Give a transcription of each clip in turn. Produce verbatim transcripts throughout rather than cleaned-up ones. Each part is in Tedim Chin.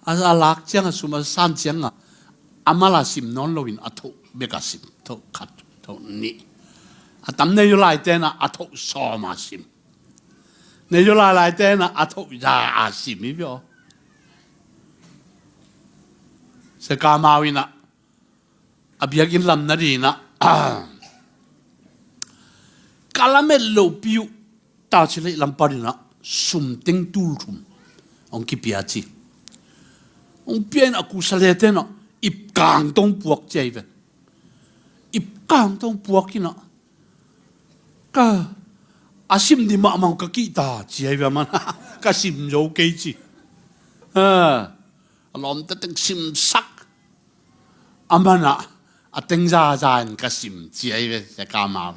A, a lak ciang a sum a san ciang a, a mal a sim nawn loin a thoh bek a sim, thoh khat, thoh nih. A tam nei uh lai ten a, a thoh sawm a sim. Nei uh lai lai ten a, a thoh za a sim hi viau. Sia Ka Mau in a, a biakinn lam na ding a, ka lamet lopi uh, ta ci lei lam panin a sum teng tul thum hong kipia ci. Hong pia in a kusa le ten a ipkang tong puak ci ai ve. Ipkang tong puak in a, ka, a sim di mahmah ka kihta ci ai ve a man. Ka sim zo kei ci. A, a lawmte teng simsak. A man a, a teng zaza in ka sim ci ai ve, Sia Ka Mau.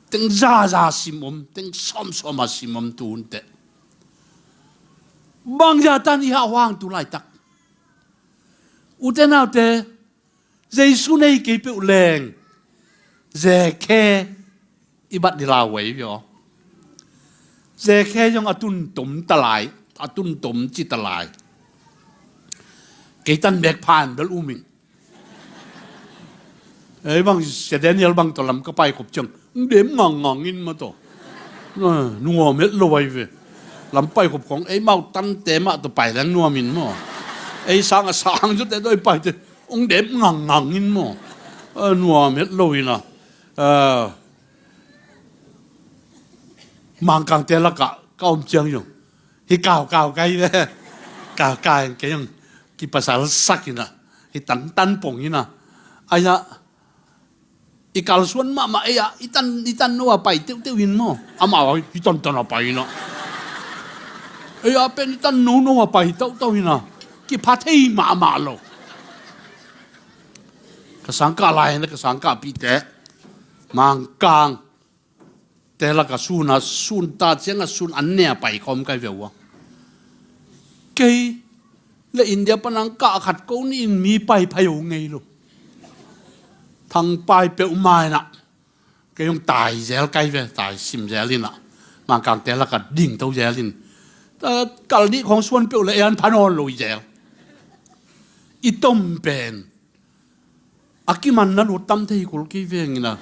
Teng zaza sim om, teng sawmsawm a sim om tu hun teh. Bang zah tan i hau hang tu laitak. Ute naute, Jesu nei kei peuh leng, zekhe i bat di lau wei viau. Zekhe zong a tun tom ta lai, a tun tom ci ta lai. Kei tan bek phan bel um ing. Ei bang Sia Daniel bang tawh lam ka pai khop ciang, ng dem ngangngang in mah tawh. Nuam het lo ai ve. Lam pai khop khong, ei mau tante mah tawh pai leng nuam in maw. Ei sang a sang zute doi pai te, ng dem ngangngang in maw. Nuam het lo in a. Mangkangte lakah ka om ciang zong, hih kaukau kai ve. Kaukau kei zong kipasal sak in a, hih tantan pong in a. Aia, i kalsuan mahmah ei a, i tan, i tan no a pai teuhteuh in maw. Amau a, hih tantan a pai in a. Ei a pen i tan no no a pai tauhtauh in a. Kipha thei mahmah lo. Ka sangkah lai in a, ka sangkahpihte Mangkang te lakah sun a, sun ta ciang a sun an ne a pai khawm kai ve ua. Kei le India pan ang kah khat ko nih in mi pai phai uh ngei lo. Thangpai peuhmah in a, kei hong tai zel kai ve, tai sim zel in a, Mangkangte lakah dingto zel in. Kal nih khawng suan peuh le ei an pha nawn lo i zel. I tom pen a kimanna lut tam thei kul kei veng in a,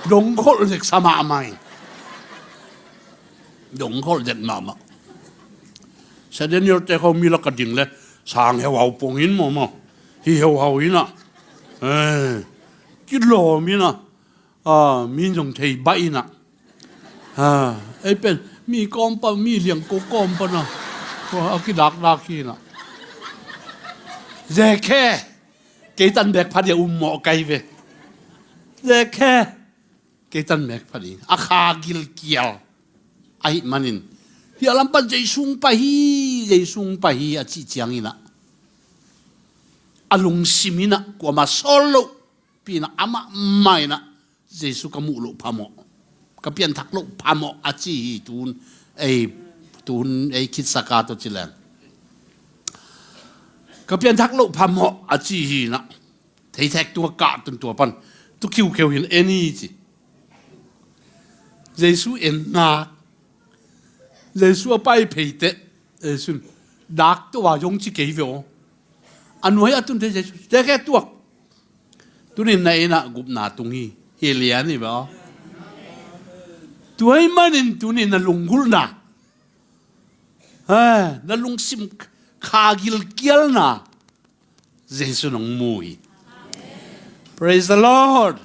dongkholh zek sa mahmah in. Dongkholh zek mahmah. Sia Daniel te khawng mi lakah ding le sang heuhau pong in maw maw. Hih heuhau in a. Kilawm in a. Mi zong thei baih in a. Ei pen mi kawm pan, mi liangko kawm pan a, a kidakdak hi in a. Zekhe, kei tan bek pha dia um mawh kai ve. Zekhe, kei tan bek pha dia, a kha gilkial ahih manin, hih a lam pan Jesu hong pai hi, Jesu hong pai hi a cih ciang in a, a lungsim in a kuamah sawl loh pi in a, amah mah in a, Jesu ka muh loh phamawh, ka pianthak loh phamawh a ci hi. Tun ei, tun ei khitsak a tawh ci leng, ka pianthak loh phamawh a ci hi in a, theithek tung a kah tun tua pan tu kiukiu hin en hi ci. Jesu en nak, Jesu a pai phei teh, Jesu in dak to a zong ci kei ve aw. A nuai a tun teh Jesu, Zekhe tuak. Tunin na inn ah gupna tung hi. Hi lian hi ve aw. Tua ahih manin tunin na lunggulhna, na lungsim kha gilkialna Jesu in hong mu hi. Praise the Lord.